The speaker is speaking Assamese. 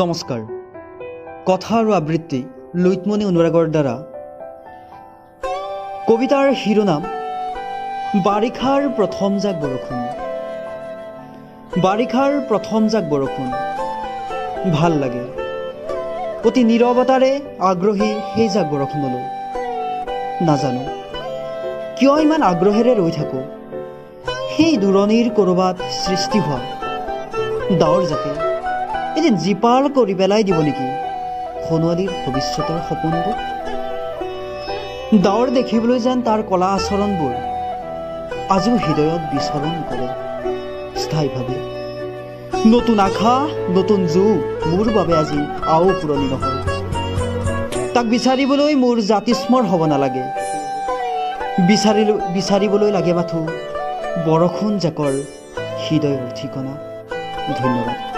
নমস্কাৰ। কথা আৰু আবৃত্তি লুইতমণি অনুৰাগৰ দ্বাৰা। কবিতাৰ শিৰোনাম বাৰিষাৰ প্ৰথম জাক বৰষুণ। বাৰিষাৰ প্ৰথম জাক বৰষুণ ভাল লাগে অতি নীৰৱতাৰে আগ্ৰহী সেই জাক বৰষুণলৈ। নাজানো কিয় ইমান আগ্ৰহেৰে ৰৈ থাকোঁ। সেই দূৰণিৰ ক'ৰবাত সৃষ্টি হোৱা ডাৱৰ জাকে এদিন জীপাল কৰি পেলাই দিব নেকি সোণোৱালীৰ ভৱিষ্যতৰ সপোনবোৰ? ডাৱৰ দেখিবলৈ যেন তাৰ কলা আচৰণবোৰ আজিও হৃদয়ত বিচৰণ কৰে স্থায়ীভাৱে। নতুন আশা, নতুন যুগ মোৰ বাবে আজি আও পুৰণি নহয়। তাক বিচাৰিবলৈ মোৰ জাতিস্মৰ হ'ব নালাগে, বিচাৰিবলৈ লাগে মাথো বৰষুণ জাকৰ হৃদয়ৰ ঠিকনা। ধন্যবাদ।